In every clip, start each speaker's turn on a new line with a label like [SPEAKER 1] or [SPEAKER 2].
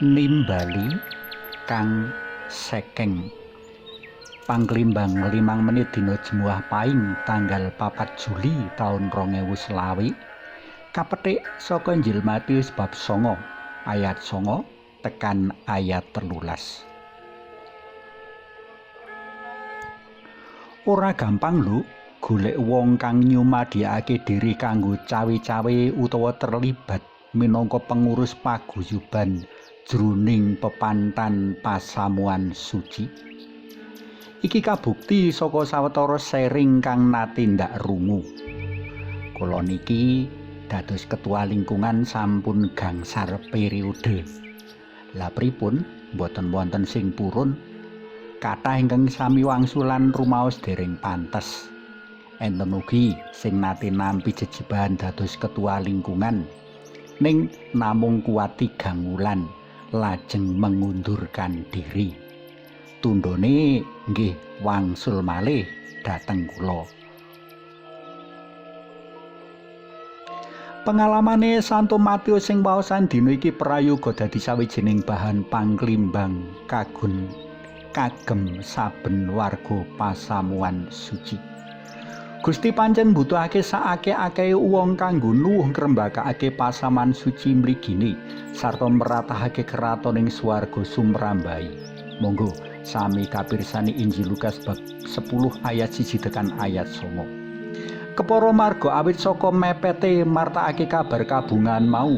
[SPEAKER 1] Nimbali kang sekeng. Pangklimbang 5 menit dina Jemuah Paing tanggal 4 Juli taun 2020 kapethik saka Injil Matius bab 9 ayat 9 tekan ayat 13. Ora gampang lho golek wong kang nyumadiyake diri kanggo cawe-cawe utawa terlibat minangka pengurus paguyuban jroning pepantan pasamuan suci. Iki kabukti saka sawetara sharing kang nate ndak rungu. Kula niki dados ketua lingkungan sampun gangsar periode. Lah pripun mboten wonten sing purun? Kathah ingkang sami wangsulan rumaos dereng pantes. Enten ugi sing nate nampi jejibahan dados ketua lingkungan ning namung kuat 3 wulan lajeng mengundurkan diri. Tundhone nggih wangsul malih dhateng kula. Pengalamane Santo Matius sing waosan dina iki prayoga dadi sawijining bahan pangklimbang kagem saben warga pasamuan suci. Gusti pancen mbutuhake saakeh-akehe wong kanggo nuwuh ngrembakake pasaman suci mligine sarta meratahake kraton ing swarga sumrambahi. Monggo sami kapirsani Injil Lukas bab 10 ayat 1 tekan ayat 9. Kepara marga awit saka mepete martakake kabar kabungan mau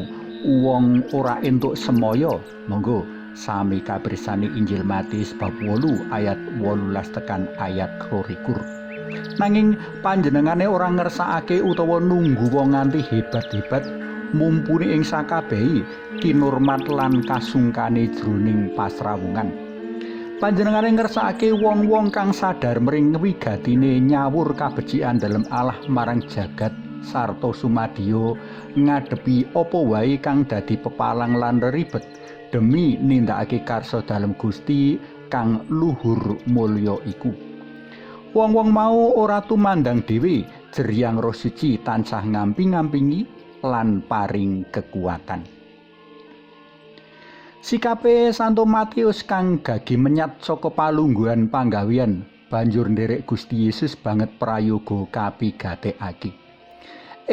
[SPEAKER 1] wong ora entuk semaya. Monggo sami kapirsani Injil Matius bab 8 ayat 18 tekan ayat 22. Nanging panjenengane ora ngersakake utawa nunggu wong nganti hebat-hebat mumpuni ing sakabehi kinurmat lan kasungkane jroning pasrawungan. Panjenengane ngersakake wong-wong kang sadar mring wigatine nyawur kabecikan dalem Allah marang jagat sarta sumadyo ngadepi apa wae kang dadi pepalang lan ribet demi nindakake karsa dalem Gusti kang luhur mulya iku. Wong-wong mau ora tumandang dhewe, jeryang Roh Suci tansah ngamping-ngampingi lan paring kekuatan. Sikape Santo Matius kang gagi menyat saka palungguhan panggawean banjur nderek Gusti Yesus banget prayoga kapigatekake.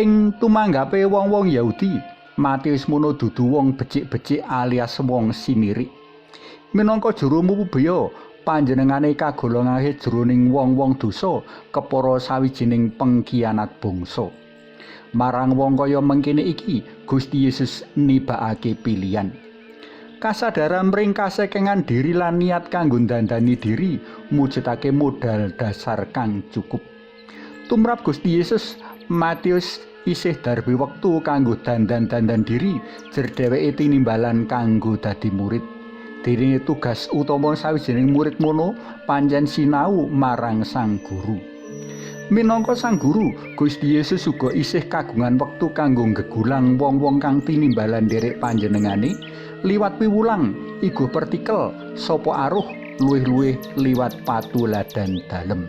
[SPEAKER 1] Ing tumanggape wong-wong Yahudi, Matius mono dudu wong becik-becik alias wong sinirik. Minangka juru mubeya, panjenengane kagolongake jroning wong-wong dosa kepara sawijining pengkhianat bangsa. Marang wong kaya mengkene iki, Gusti Yesus nibakake pilihan. Kasadaran mring kasekengan diri lan niat kanggo ndandani diri mujudake modal dasar kang cukup. Tumrap Gusti Yesus, Matius isih darbi wektu kanggo dandan-dandan diri jer dheweke tinimbalan kanggo dadi murid. Dene tugas utama sawijining murid mono pancen sinau marang sang guru. Minangka sang guru, Gusti Yesus uga isih kagungan wektu kanggo nggegulang wong-wong kang tinimbalan nderek panjenengane liwat piwulang, igo pertikel, sapa aruh, luwih-luwih liwat patuladan dalem.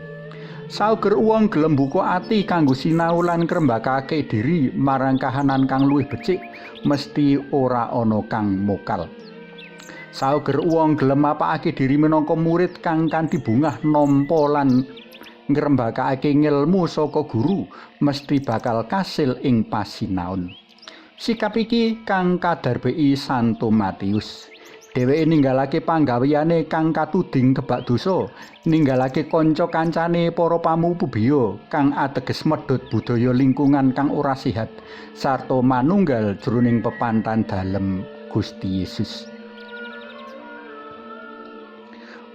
[SPEAKER 1] Sauger wong gelem buka ati kanggo sinau lan ngrembakake diri marang kahanan kang luwih becik, mesti ora ana kang mokal. Sauger wong gelem mapakake diri minangka murid kang kanthi bungah nampa lan ngrembakake ngelmu saka guru, mesti bakal kasil ing pasinaon. Sikap iki kang kadarbeki Santo Matius. Dheweke ninggalake panggaweyane kang katuding kebak dosa, ninggalake kanca-kancane para pamupubiya kang ateges medhot budaya lingkungan kang ora sehat, sarta manunggal jroning pepantan dalem Gusti Yesus.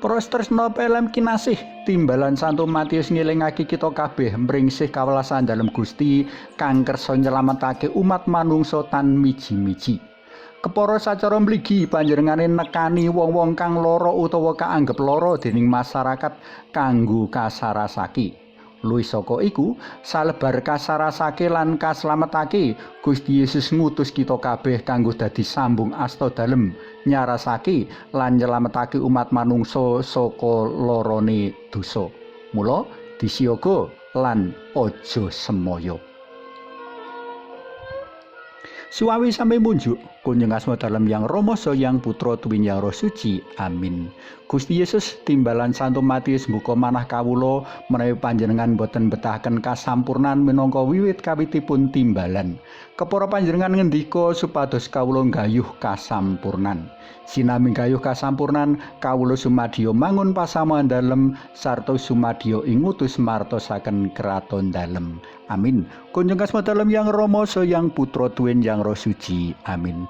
[SPEAKER 1] Para tresna pelem kinasih, timbalan Santo Matius ngelingake kita kabeh mring sih kawelasan dalem Gusti kang kersa nyelametake umat manungsa tan miji-miji. Kepara sacara mligi panjenengane nekani wong-wong kang lara utawa kaanggep lara dening masyarakat kanggo kasarasake. Luwih saka iku, salebar kasarasake lan kaslametake, Gusti Yesus ngutus kita kabeh kanggo dadi sambung asta dalem nyarasake lan nyelametake umat manungsa saka larane dosa. Mula disiaga lan aja semaya. Suwawi sami munjuk kunjung asma dalem Yang Rama saha Yang Putra tuwin Yang Roh Suci. Amin. Gusti Yesus, timbalan Santo Matius mbuka manah kawula menawi panjenengan boten betahaken kasampurnan minangka wiwit kawitipun timbalan. Kepara panjenengan ngendika supados kawula nggayuh kasampurnan. Sinambi nggayuh kasampurnan, kawula sumadyo mangun pasamuan dalem sarta sumadyo ing ngutus martosaken kraton dalem. Amin. Kunjung asma dalem Yang Rama saha Yang Putra tuwin Yang Roh Suci. Amin.